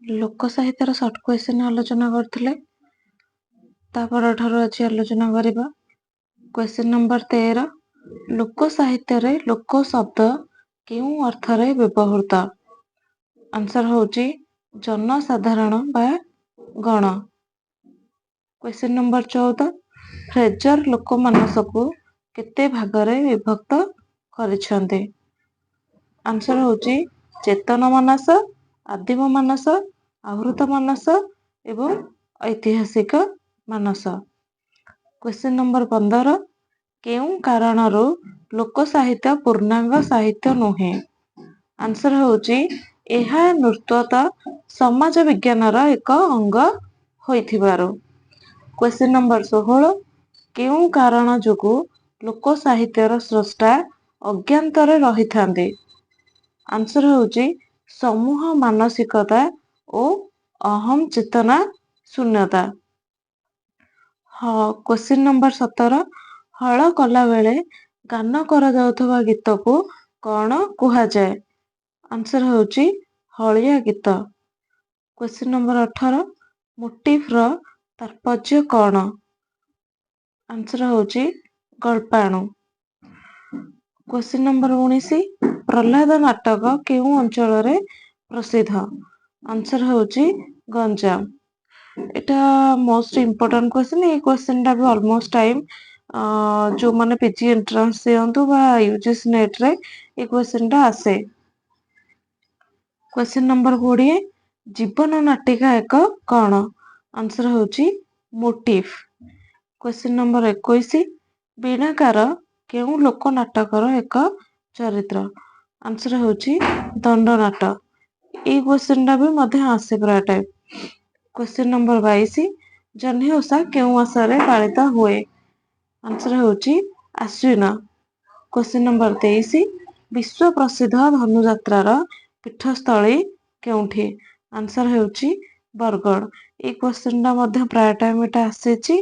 ଲୋକ ସାହିତ୍ୟର short question ଆଲୋଚନା କରିଥିଲେ, ତା ପରଠାରୁ ଆଜି ଆଲୋଚନା କରିବା। କ୍ୱେଶ୍ଚିନ୍ ନମ୍ବର 13, ଲୋକ ସାହିତ୍ୟରେ ଲୋକ ଶବ୍ଦ କେଉଁ ଅର୍ଥରେ ବ୍ୟବହୃତ? ଆନ୍ସର ହେଉଛି ଜନସାଧାରଣ ବା ଗଣ। କ୍ୱେଶ୍ଚିନ୍ ନମ୍ବର 14, ଫ୍ରେଜର ଲୋକମାନସକୁ କେତେ ଭାଗରେ ବିଭକ୍ତ କରିଛନ୍ତି? ଆନ୍ସର ହେଉଛି ଚେତନ ମାନସ, ଆଦିମ ମାନସ, ଆହୃତ ମାନସ ଏବଂ ଐତିହାସିକ ମାନସ। କ୍ୱେଶ୍ଚିନ୍ ନମ୍ବର 15, କେଉଁ କାରଣରୁ ଲୋକ ସାହିତ୍ୟ ପୂର୍ଣ୍ଣାଙ୍ଗ ସାହିତ୍ୟ ନୁହେଁ? ଆନ୍ସର ହେଉଛି ଏହା ନୃତତ୍ତ୍ୱ ସମାଜ ବିଜ୍ଞାନର ଏକ ଅଙ୍ଗ ହୋଇଥିବାରୁ। କ୍ୱେଶ୍ଚିନ୍ ନମ୍ବର 16, କେଉଁ କାରଣ ଯୋଗୁଁ ଲୋକ ସାହିତ୍ୟର ସ୍ରଷ୍ଟା ଅଜ୍ଞାତରେ ରହିଥାନ୍ତି? ଆନ୍ସର ହେଉଛି ସମୂହ ମାନସିକତା ଓ ଅହଂ ଚେତନା ଶୂନ୍ୟତା। ହଁ, କ୍ୱେଶ୍ଚିନ୍ ନମ୍ବର 17, ହଳ କଲାବେଳେ ଗାନ କରାଯାଉଥିବା ଗୀତକୁ କଣ କୁହାଯାଏ? ଆନ୍ସର ହେଉଛି ହଳିଆ ଗୀତ। କ୍ୱେଶ୍ଚିନ୍ ନମ୍ବର 18, ମୋଟିଫର ତାତ୍ପର୍ଯ୍ୟ କଣ? ଆନ୍ସର ହେଉଛି ଗଳ୍ପାଣୁ। କ୍ୱେଶ୍ଚିନ୍ ନମ୍ବର 19, ପ୍ରହ୍ଲାଦ ନାଟକ କେଉଁ ଅଞ୍ଚଳରେ ପ୍ରସିଦ୍ଧ? ଆନ୍ସର ହେଉଛି ଗଞ୍ଜାମ। ଏଇଟା ମୋଷ୍ଟ ଇମ୍ପୋର୍ଟାଣ୍ଟ କ୍ୱେଶ୍ଚିନ୍। ଏଇ କ୍ୱେଶ୍ଚିନ୍ଟା ବି ଅଲମୋଷ୍ଟ ଟାଇମ୍ ଯୋଉମାନେ ପିଜି ଏଣ୍ଟ୍ରାନ୍ସ ଦିଅନ୍ତୁ ବା ୟୁଜିସି ନେଟ୍ରେ ଏଇ କ୍ୱେଶ୍ଚିନ୍ଟା ଆସେ। କ୍ୱେଶ୍ଚିନ୍ ନମ୍ବର 20, ଜୀବନ ନାଟିକା ଏକ କଣ? ଆନ୍ସର ହେଉଛି ମୋଟିଫ। କ୍ୱେଶ୍ଚିନ୍ ନମ୍ବର 21, ବୀଣାକାର କେଉଁ ଲୋକ ନାଟକର ଏକ ଚରିତ୍ର? ଆନ୍ସର ହେଉଛି ଦଣ୍ଡନାଟ। ଏଇ କ୍ୱେଶ୍ଚିନ୍ଟା ବି ମଧ୍ୟ ଆସେ ପ୍ରାୟ ଟାଇମ୍। କ୍ୱେଶ୍ଚିନ୍ ନମ୍ବର 22, ଜହ୍ନି ଓଷା କେଉଁ ମାସରେ ପାଳିତ ହୁଏ? ଆନ୍ସର ହେଉଛି ଆଶ୍ୱିନ। କ୍ୱେଶ୍ଚିନ୍ ନମ୍ବର 23, ବିଶ୍ୱ ପ୍ରସିଦ୍ଧ ଧନୁଯାତ୍ରାର ପୀଠସ୍ଥଳୀ କେଉଁଠି? ଆନ୍ସର ହେଉଛି ବରଗଡ଼। ଏଇ କ୍ୱେଶ୍ଚିନ୍ଟା ମଧ୍ୟ ପ୍ରାୟ ଟାଇମ୍ ଏଇଟା ଆସିଛି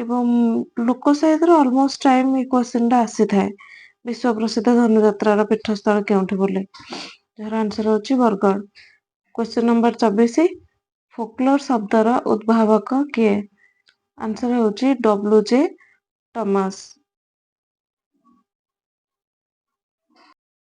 ଏବଂ ଲୋକ ସାହିତ୍ୟରେ ଅଲମୋଷ୍ଟ ଟାଇମ୍ ଏଇ କ୍ୱେଶ୍ଚିନ୍ଟା ଆସିଥାଏ, ବିଶ୍ୱ ପ୍ରସିଦ୍ଧ ଧନୁଯାତ୍ରାର ପୀଠସ୍ଥଳ କେଉଁଠି ବୋଲି, ଯାହାର ଆନ୍ସର ହେଉଛି ବରଗଡ଼। କ୍ୱେଶ୍ଚିନ୍ ନମ୍ବର 24, ଫୋକଲୋର ଶବ୍ଦର ଉଦ୍ଭାବକ କିଏ? ଆନ୍ସର ହେଉଛି ଡବ୍ଲୁ ଜେ ଟମାସ।